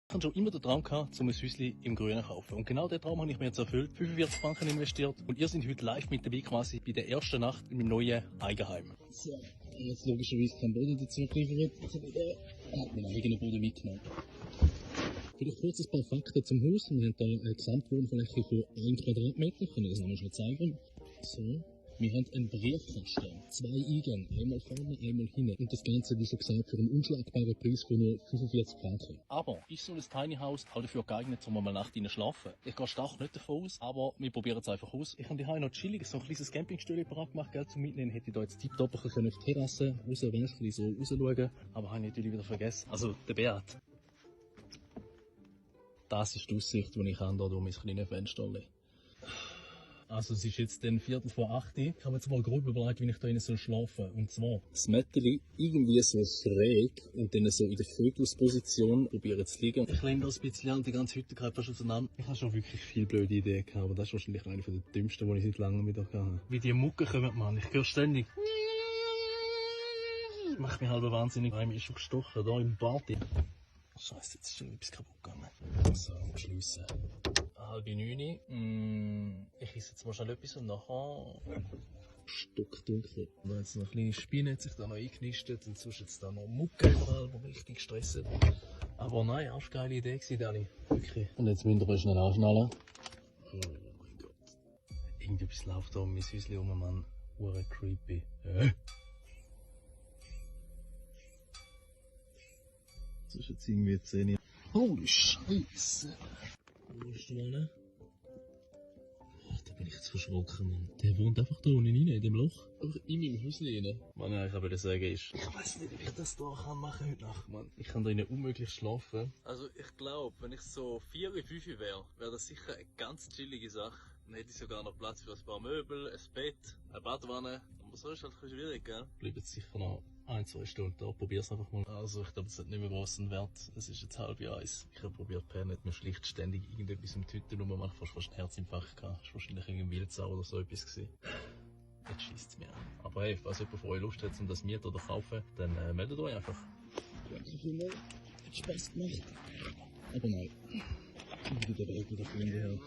Ich hatte schon immer den Traum gehabt, um ein Häuschen im Grünen zu kaufen. Und genau den Traum habe ich mir jetzt erfüllt. 45 Franken investiert. Und ihr seid heute live mit dabei quasi bei der ersten Nacht in meinem neuen Eigenheim. So, jetzt logischerweise kein Boden dazu geliefert. Jetzt habe ich meinen eigenen Boden mitgenommen. Vielleicht kurz ein paar Fakten zum Haus. Wir haben hier eine Gesamtwohnfläche von 1 Quadratmeter. Können wir das nochmal schon zeigen. So. Wir haben einen Briefkasten, 2 Eingänge, einmal vorne, einmal hinten. Und das Ganze, wie schon gesagt, für einen unschlagbaren Preis von nur 45 Franken. Aber ist so ein Tiny House auch dafür geeignet, um mal Nacht rein schlafen? Ich gehe stark nicht davon aus, aber wir probieren es einfach aus. Ich habe hier noch chillig so ein kleines Campingstühle parat gemacht, Geld zum Mitnehmen. Hätte ich da jetzt tipptopp auf die Terrasse raus, ein bisschen so rausschauen. Aber habe ich natürlich wieder vergessen. Also, der Beat. Das ist die Aussicht, die ich habe, hier durch mein kleines Fenster. Also es ist jetzt dann 7:45. Ich habe jetzt mal grob überlegt, wie ich da innen schlafen soll. Und zwar das Mätteli irgendwie so schräg und dann so in der Fötusposition probieren zu liegen. Ich lehne das ein bisschen an, die ganze Hütte gerade fast auseinander. Ich habe schon wirklich viele blöde Ideen gehabt, aber das ist wahrscheinlich eine der dümmsten, die ich seit langem wieder hatte. Wie die Mucke kommen, Mann. Ich höre ständig. Das macht mich halb wahnsinnig. Mir ist schon gestochen, da im Bad. Scheiße, jetzt ist schon etwas kaputt gegangen. So, schliessen. 8:30. Ich esse jetzt mal schnell etwas und nachher stockdunkel. Da hat jetzt noch eine kleine Spinne hat sich da noch eingenistet und sonst jetzt da noch Mucke überall, die richtig stresst. Aber nein, auch eine geile Idee gewesen, Dani. Wirklich. Und jetzt müssen wir schnell anschnallen. Oh mein Gott. Irgendetwas läuft da um mein Häuschen rum, Mann. Ure creepy. Das ist jetzt irgendwie 10. Holy Scheiße. Wo ist der Mann? Oh, da bin ich jetzt verschrocken, Mann. Der wohnt einfach da unten rein, in dem Loch. Einfach in meinem Häuschen rein. Mann, ja, ich würde sagen, ich weiß nicht, wie ich das da kann machen heute Nacht, Mann. Ich kann da drinnen unmöglich schlafen. Also, ich glaube, wenn ich so 4 oder 5 wäre, wäre das sicher eine ganz chillige Sache. Dann hätte ich sogar noch Platz für ein paar Möbel, ein Bett, eine Badwanne. Aber so ist halt ein bisschen schwierig, gell? Bleibt jetzt sicher noch 1-2 Stunden da, probier's einfach mal. Also ich glaube, das hat nicht mehr großen Wert. Es ist jetzt 12:30. Ich habe probiert, Per nicht mehr schlicht ständig irgendetwas im Tüten rummachen. Fast einen Herzinfarkt gehabt. Das war wahrscheinlich irgendwie Wildsau oder so etwas gewesen. Jetzt schießt es mir an. Aber hey, falls jemand von euch Lust hat, um das mieten oder kaufen, dann meldet euch einfach. Danke vielmals. Hat Spaß gemacht. Aber nein. Ich bin wieder bereit, wieder Freunde her.